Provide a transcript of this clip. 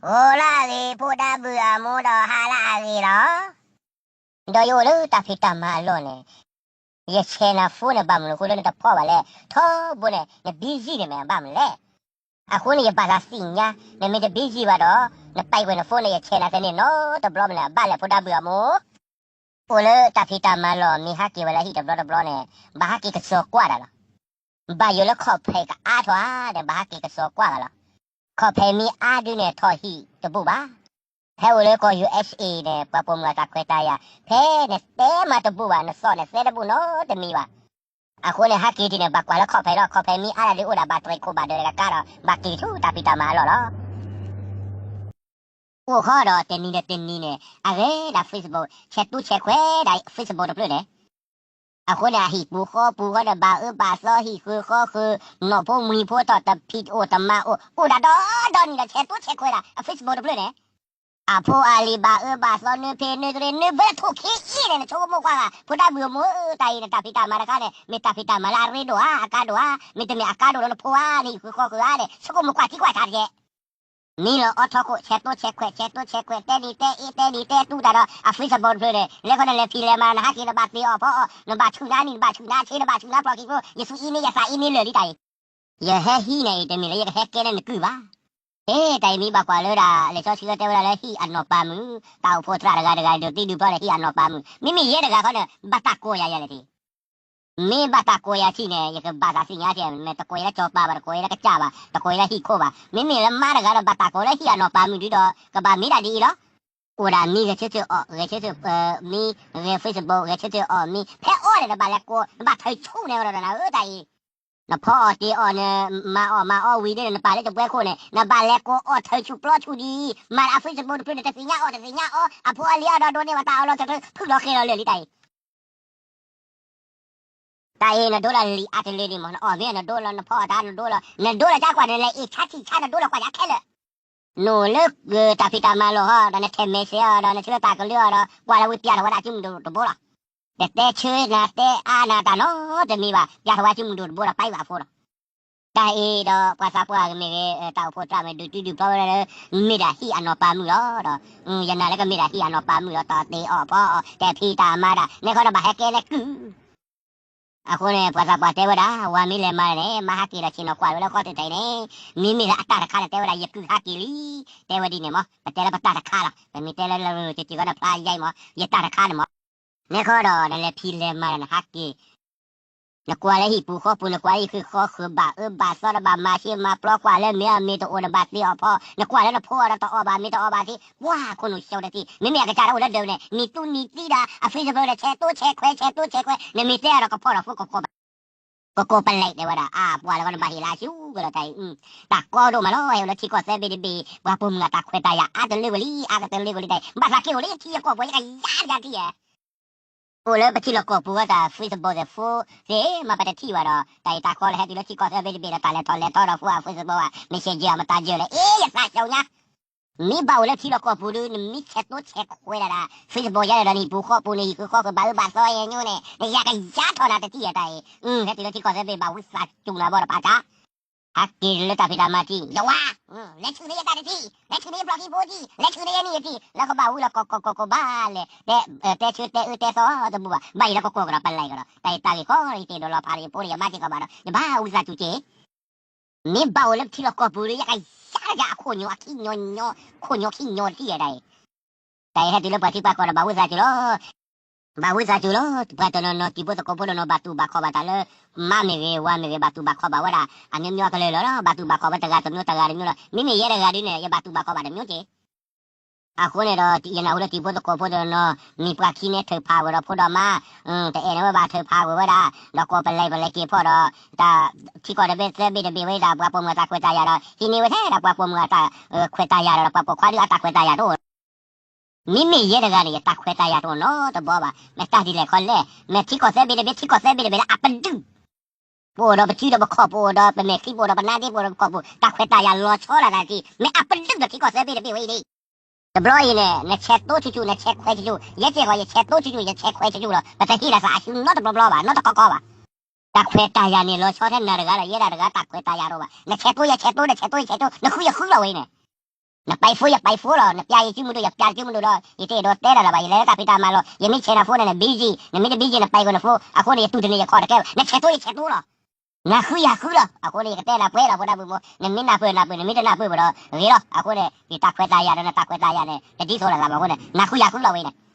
ဂီၤလၢအဂ့ၤ ဖိဒါဘုၣ်အမိၢ်ဒီးဟါလၢအဂ့ၤလီၤ. ဒီးယအိၣ်လၢတၢ်ဖံးတၢ်မၤအလီၢ်န့ၣ်, ယဆဲးနၤ phone န့ၣ် ဘၣ်မနုၤအဃိလၢနတဖီၣ်ဘၣ်လဲၣ်, ထီဘိန့ၣ် န busy န့ၣ်မ့ၢ်အဘၣ်မနုၤလဲၣ်. အဃိန့ၣ် ယဘၣ်သးသ့ၣ်ညါ, နမ့ၢ်တ busy ဘၣ်ဒီး, နပာ်ကွံာ်န phone န့ၣ် ယဆဲးနၤတန့ၢ်နီတဘျီမနုၤအဘၣ်လဲၣ် ဖိဒါဘုၣ်အမိၢ်. အိၣ်လၢတၢ်ဖံးတၢ်မၤလီၢ် မ့ၢ်ဟးက့ၤဝဲလၢဟံၣ်တဘျီတဘျီန့ၣ် ဘၣ်ဟးက့ၤကစီၤကွၢ်တၢ်လီၤ. ဘၣ်ယိၣ်လၢခီၣ်ဖံးကအါထီၣ်ဧါဒီး ဘၣ်ဟးက့ၤကစီၤကွၢ်တၢ်လီၤ. ခီၣ်ဖံးမ့ၢ်အါဒုန့ၣ် ထီၣ်ဟံၣ်တဘူၣ်ဘၣ်. ဖဲအိၣ်လၢကီၢ် ယူၣ်အ့းအ့း န့ၣ် ပှၤပိာ်မုၣ်အတၢ်ခွဲးတၢ်ယာ်, ဖဲန့ၣ်တဲမၤတဘူၣ်ဘၣ်, နသီၣ်န့ၣ်သဲတဘူၣ်နီတမံၤဘၣ်. အဃိန့ၣ် ဟးက့ၤထံၣ်န့ၣ် ဘၣ်ကွၢ်လၢခီၣ်ဖံးလီၤ. ခီၣ်ဖံးမ့ၢ်အါဒၣ်ဒုအိၣ်ဒၣ် ဘၣ်တြဲၤခိၣ်ဘၣ်ဒၢးတကးဒီး ဘၣ်က့ၤဆူတၢ်ဖံးတၢ်မၤအလီၢ်လီၤ. အိၣ်ဃီဒီးတနံၤဒီးတနံၤန့ၣ် အဂ့ၤဒၣ် Facebook ဆဲးတိဆဲးခွဲးဒၣ် Facebook တဖျၢၣ်န့ၣ်. အဃိန့ၣ် အဟံၣ်ပူၤဃီပူၤဃီဒီး ဘၣ်အၢဘၣ်သီ ဟံၣ်ဃုာ်ဃီဃုာ်, နီၢ်ဖိမုၣ်ဖိတၢ်တဖံးတအိၣ်တမၤအိၣ်, အိၣ်ဒၣ်ဒီဒီနံၤဒီး ဆဲးတိဆဲးခွဲးဒၣ် အ Facebook တဖျၢၣ်န့ၣ်. အဖိအလံၤဘၣ်အၢဘၣ်သီ နၢဖံးနၢတရံး နၢဘၢထိၣ်ခံအံၤန့ၣ် နဆိကမိၣ်ကွၢ်ဂၤ ဖိဒါဘုၣ်အမိၢ်ဧၢ, တၢ်အံၤန့ၣ် တၢ်ဖံးတၢ်မၤတခါန့ၣ် မ့ၢ်တၢ်ဖံးတၢ်မၤလၢအရ့ဒိၣ်ဧါ, အကါဒိၣ်ဧါ, မ့တမ့ၢ်အကါဒိၣ်ဒီးနဖိဧါ, နဟံၣ်ဃုာ်ဃီဃုာ်ဧါန့ၣ် ဆိကမိၣ်ကွၢ်ထံကွၢ်ဆးတက့ၢ်. မ့ၢ်လီၤအီထီခိၣ် ဆဲးတိဆဲးခွဲး ဆဲးတိဆဲးခွဲး တဲနံၤတဲအ့ တဲနံၤတဲတူၢ်တၢ်ဒီး အ Facebook တဖျၢၣ်န့ၣ် လဲၤခီန့ၣ် လဲၤဖံးလဲၤမၤ နဟးက့ၤ နဘၣ်သ့ၣ်အီၣ်ဖီအီၣ်, နဘၣ်ဆူၣ်နါနံၣ် နဘၣ်ဆူၣ်နါဆ့ နဘၣ်ဆူၣ်နါဖျီၣ်ခံဖိ, ယသူအံၤန့ၣ် ယသးအံၤန့ၣ်လၢာ်လံတၢ်အံၤ. ယဟဲဟံးန့ၣ်အံၤ တမ့ၢ်လၢယကဟဲကဲလၢနကုၢ်ဘၣ်. ဟ့ တၢ်အံၤမ့ၢ်ဘၣ်ကွၢ်လၢဒၣ် လံာ်စီဆှံတဲဝဲဒၣ်လၢဟံၣ်အနီၢ်ပၤမုၣ်, တၢ်အိၣ်ဖှိၣ်သရၣ်တဂၤတဂၤ ဒုးသံဒုးဖျီဒီးဟံၣ်အနီၢ်ပၤမုၣ်, မ့မ့ၢ်ယဲတဂၤခီန့ၣ် ဘၣ်တၢ်ကိးယၤယဲလဲၣ်တ့ၢ်. မ့ၢ်ဘၣ်တၢ်ကိးယၤထံၣ်န့ၣ် ယကဘၣ်သးသ့ၣ်ညါထံၣ်, မ့ၢ်တကိးယၤလၢစီၤပၤဘၣ်, တကိးယၤလၢကစၢ်ဘၣ်, တကိးယၤလၢဟံၣ်ခိၣ်ဘၣ်, မ့မ့ၢ်လၢမါတဂၤဒီး ဘၣ်တၢ်ကိးလၢဟံၣ်အနီၢ်ပၤမုၣ်ဒုဒီး ကဘၣ်မ့ၢ်ဒၣ်ဒ်အံၤလီၤ. အိၣ်ဒၣ်မံဂဲၤဆၢထၢၣ်အီၣ်, ဂဲၤဆၢထၢၣ်, မံဂဲၤ Facebook ဂဲၤဆၢထၢၣ်အီၣ်မံ, ဖဲအီၣ်န့ၣ် နဘၣ်လဲၤကိး နဘၣ်ထၢဆူၣ်န့ၣ်ဝဲဒီးနၤဧၢတၢ်အံၤ. နဖီအီၣ်တ့ၢ်အီၣ်န့ၣ် မၤအီၣ်မၤအီၣ်ဝံၤဒီး နပာ်လၢတပွဲခိၣ်န့ၣ် နဘၣ်လဲၤကိးအီၣ်ထၢဆူၣ်ပျီဆူၣ်ဒံး, မၤလၢအ Facebook တဖျၢၣ်န့ၣ် တသ့ၣ်ညါအီၣ်တသ့ၣ်ညါအီ, အဖိအလံၤအီၤဒီးဒိးန့ၢ်ဝဲတၢ်အီၣ်လီၤတဖျၢၣ် ဖုၣ်လီၤဃဲလီၤလၢာ်လံတၢ်အံၤ. တၢ်အံၤနဒိလီၤလံာ်အါတလၢဒံးမး, နအီၣ်မ့ၢ်နဒိလီၤ, နဖီအီၣ်တၢ်နဒိလီၤ, နဒိလီၤကကွၢ်န့ၣ် လဲၤအ့ၣ်ဆါထံၣ်ဆါ နဒိလီၤကွၢ်ယါခဲလၢာ်. နအိၣ်လၢတၢ်ဖံးတၢ်မၤလီၢ်ဟီဒီး နထဲးမဲာ်စ့အီၤဒီး နဆှၢတၢ်ကလုၢ်အီၤဒီး ကွၢ်လၢဝံပျးထီၣ်ဝဲဒၣ်စုမုၢ်ဒိၣ်တဘိလီၤ. တတဲဆၢနၤတဲအါနၤတၢ်နီတမံၤဘၣ်, ပျးထီၣ်ဝဲစုမုၢ်ဒိၣ်တဘိဒီး ပာ်ဘၣ်အဖိလီၤ. တၢ်အံၤဒီးပှၤသးပှၢ်ကမ့ၢ်ဂ့ၤ, တၢ်အိၣ်ဖှိၣ်သရၣ်မ့ၢ်ဒုးသံဒုးဖျီဝဲဒၣ်လၢ မ့ၢ်ဒၣ်ဟံၣ်အနီၢ်ပၤမုၣ်လီၤဒီး, ယနာ်လၢကမ့ၢ်ဒၣ်ဟံၣ်အနီၢ်ပၤမုၣ်လီၤ, တၢ်တ့အီၣ်ဖီအီၣ် တၢ်ဖံးတၢ်မၤဒၣ် နဲခီန့ၣ်ဘၣ်ဟဲကဲလၢကုၢ်. အဃိန့ၣ် ပှၤသးပှၢ်တဲဝဲဒၣ် ဝၤမ့ၢ်လဲၤမၤန့ၣ် မၤဟးက့ၤဒီးဆ့ၣ်နီၤကွၢ်ဝဲလၢဃီတထံးန့ၣ်, မ့မ့ၢ်လၢအတၢ်တခါန့ၣ် တဲဝဲဒၣ် ယကုၢ်ဟးက့ၤလံ, တဲဝဲဒ်န့ၣ်မး, ပတဲလၢပတၢ်တခါလီၤ, ပမ့ၢ်တဲလၢလၢကကီန့ၣ် ဖျါယါအံၤမး, ယတၢ်တခါန့ၣ်မး. နဲခီဒီး နလဲၤဖံးလဲၤမၤဒီးနဟးက့ၤ နကွၢ်လၢဟံၣ်ပူၤဃီပူၤ, နကွၢ်လၢဟံၣ်ဃုာ်ဃီဃုာ်, ဘၣ်အၢဘၣ်သီဒီး ဘၣ်မၤစ့မၤပျီ, ကွၢ်လၢမ့ၢ်အီၤမ့ၢ်တအိၣ် နဘၣ်သ့အီၣ်ဖီ, နကွၢ်လၢနဖိအီၤဒီးတအီၣ်ဘၣ်မ့ၢ်တအီၣ်ဘၣ်သ့, ပှၤခိၣ်နူာ်ဆှီတသ့, မ့မ့ၢ်အကစၢ်ဒၣ်အိၣ်လၢဒၢးန့ၣ် နံၤသူနံၤသံဒီး အ Facebook ဒီး ဆဲးတိဆဲးခွဲး ဆဲးတိဆဲးခွဲး, နမ့ၢ်တဲအီၤဒီးကဖီၣ်ဒီး ဖိကကိးပလဲး တဲဝဲဒၣ်, အါ ပှၤလၢဂီၢ်နဘၣ်ဟ့ၣ်လၢအစုကဒီးတၢ်အံၤ, တၢ်ကီဒိၣ်မးလီၤ, ဟဲအိၣ်လၢထံကီၢ်သၢဘ့ၣ်တဘ့ၣ်, ပှၤပိာ်မုၣ်အတၢ်ခွဲးတၢ်ယာ်အါတလၢဝဲလံ, အါကတလၢဝဲလံတၢ်အံၤ, ဘၣ်သးက့ၤအိၣ်လၢထံအကီၢ်ပူၤ ယကယါတဂၤထံၣ်ဧါ အိၣ်လၢပထံလီၢ်ကီၢ်ပူၤဝဲတၢ် Facebook သ့ၣ် phone သ့ၣ်မး ပတထံၣ်ဘၣ်ဒီး တၢ်အံၤတၢ်ဃီလၢဟဲတုၤလၢထံကီၢ်သၢဘ့ၣ်တဘ့ၣ်ဒီး တၢ်လဲၤထီၣ်လဲၤထီဒီး ဖိအ Facebook ဘၣ် Messenger အမတၤယၢၢ်လဲၣ် အ့ ယသးကၠီညါ, မ့ၢ်ဘၣ်အိၣ်လၢထံလီၢ်ကီၢ်ပူၤဒီး နမ့ၢ်ဆဲးတိဆဲးခွဲးဒၣ်ဒၣ် Facebook ယါဒီး နဟံၣ်ပူၤဃီပူၤ နဟံၣ်ဃုာ်ဃီဃုာ် ဘၣ်အၢဘၣ်သီယဲညိန့ၣ် နယၤကယါထီၣ်နၤတထံၣ်ယဲတၢ်အံၤ, ဟဲတုၤလၢထံကီၢ်သၢဘ့ၣ် ဘၣ်ဝံသးစူၤနၤဘီဒီးပာ်တၢ် ဟဲက့ၤလၢတၢ်ဖံးတၢ်မၤထံၣ် ယဝၤ, လဲၤဆူၣ်န့ၢ်ယတၢ်တထံၣ်, လဲၤဆူၣ်န့ၢ်ယဖျီၣ်ခံဖိထံၣ်, လဲၤဆူၣ်န့ၢ်ယနံၣ်ယထံၣ်, လၢကဘၣ်ဝံလီၤကီၢ်ကီၢ်ကီၢ်ကီၢ်ဘၣ်လဲၣ်, တဲဆၢတဲအၢတဲသီတဘူၣ်ဘၣ်, ဘၣ်ယံၤလၢကကိးကဒီးပလဲၤကဒီး, တၢ်အံၤတၢ်ဂ့ၢ်ဃီ ယတ့ၢ်ဒိးလီၤဖးဒီးယဖိဒီးယမါစ့ၢ်ကီးဘၣ်ဒီး ယဘၣ်ဝံသးစူၤက့ၤ, မ့ၢ်ဘၣ်အိၣ်လၢထံလီၢ်ကီၢ်ပူၤဒီး ယကယါတဂၤအခိၣ်ညိၣ်အခံညီညီ, ခိၣ်ညိၣ်ခံညီတထံၣ်ယဲတၢ်အံၤ, တၢ်အံၤဟဲတုၤလၢပှၤထံပှၤကီၢ်ဒီးဘၣ်ဝံသးစူၤလီၤ. ဘၣ်ဝံသးစူၤလီၤ, ပှၤတနီၤနီၤတံၤဖိသကိးဖိတနီၤ ဘၣ်တူၢ်ဘၣ်ခီၣ်ဘၣ်တၢ်လၢ မါမ့ၢ်ဂ့ၤ ဝၤမ့ၢ်ဂ့ၤ ဘၣ်တူၢ်ဘၣ်ခီၣ်ဘၣ်ဝဲဒၣ် အမျိုးမျိုးကလုာ်လီၤ, ဘၣ်တူၢ်ဘၣ်ခီၣ်ဝဲတဂၤတမျိုးတဂၤတမျိုးလီၤ, မ့မ့ၢ်ယဲတဂၤဒုန့ၣ် ယဘၣ်တူၢ်ဘၣ်ခီၣ်ဘၣ်တမျိုးက့ၤ, အဃိန့ၣ်ဒီး ယနၢ်ဟူလၢတံၤဖိသကိးဖိတနီၤ မ့ၢ်ပှၤခံန့ၣ်ထုးဖးဝဲဒီးဖိဒီးမါ, တအဲၣ်န့ၢ်ဝဲဘၣ်ထုးဖးဝဲဝဲဒၣ်, ဒီးကီၢ်ပလဲၤပလဲၤက့ၤဖီၣ်ဒီး တၢ်ထံကီၢ်တဘ့ၣ်သၢဘ့ၣ်တဘ့ၣ်ဝဲဒၣ် ပှၤပိာ်မုၣ်အတၢ်ခွဲးတၢ်ယာ်ဒီး ဟံးန့ၢ်ဝဲထဲဒၣ်ပှၤပိာ်မုၣ်အတၢ်ခွဲးတၢ်ယာ်ဒီး ပှၤပိာ်ခွါဒုအတၢ်ခွဲးတၢ်ယာ်တအိၣ် မ့မ့ၢ်ယဲတဂၤန့ၣ် ယတၢ်ခွဲးတၢ်ယာ်တအိၣ်နီတဘီဘၣ်, မ့ၢ်တၢ်ဒ်လဲၣ်ခီလဲၣ်, မ့ၢ်ထံကီၢ်သၢဘ့ၣ်တဘ့ၣ် ထံကီၢ်သၢဘ့ၣ်တဘ့ၣ်လၢအပဒုၣ်, ပအိၣ်ဒီးပစုဒီးပခီၣ်, ပအိၣ်ဒီးပနါဒ့, ပအိၣ်ဒီးပခိၣ်ပူၤ, တၢ်ခွဲးတၢ်ယာ်လီၤဆီဒၣ်တၢ်ထံ, မ့ၢ်အပဒုၣ်ဒီးထံကီၢ်သၢဘ့ၣ်တဘ့ၣ်ဝဲအံၤန့ၣ်, တဘျီအံၤန့ၣ် နဆဲးတိဆူၣ်ဆူၣ် နဆဲးခွဲးဆူၣ်ဆူၣ်, ယဲက့ၢ်ဂီၤ ယဆဲးတိဆူၣ်ဆူၣ် ယဆဲးခွဲးဆူၣ်ဆူၣ်လီၤ, ပတဟ့ၣ်ဒၣ်သးအစုနီတဘျီဘျီဘၣ် နီတခီခီဘၣ်, တၢ်ခွဲးတၢ်ယာ်န့ၣ်လီၤဆီထဲနၤတဂၤဒီး ယဲဒၣ်တဂၤတၢ်ခွဲးတၢ်ယာ်တအိၣ်ဘၣ်, နဆဲးတိ ယဆဲးတိ နဆဲးတိ ယဆဲးတိ နဃုယဃုလီၤဝဲအံၤန့ၣ် နပာ်ယဖိ ယပာ်ယဖိလီၤ, နပျးယစုမုၢ်ဒိၣ် ယပျးယစုမုၢ်ဒိၣ်လီၤ, ယတအဲၣ်ဒိးတဲတၢ်လၢၤဘၣ်, ယလဲၤလၢတၢ်ဖံးတၢ်မၤလီၤ, ယမ့ၢ်ဆဲးနၤဖိန့ၣ် န busy, နမ့ၢ်တ busy နပာ်ယဖိနဖိ, အဃိန့ၣ် ယတူၢ်တန့ၢ်ယခီၣ်တကဲဘၣ်, နဆဲးသိယဆဲးသိလီၤ. နဃုယၤဃုလီၤ, အဃိန့ၣ် ယကတဲနၤပှဲၤလီၤ ဖိဒၣ်မုၣ်မိၢ်, နမ့ၢ်နၢ်ပၢၢ်နၢ်ပၢၢ်, နမ့ၢ်တနၢ်ပၢၢ်ဘၣ်ဒီးဂ့ၤလီၤ, အဃိန့ၣ် ယတၢ်ခွဲးတၢ်ယာ်ဒီးနတၢ်ခွဲးတၢ်ယာ်န့ၣ် တဒ်သိးလိာ်သးဘၣ်အဃိန့ၣ် နဃုယၤဃုလီၤဝဲန့ၣ်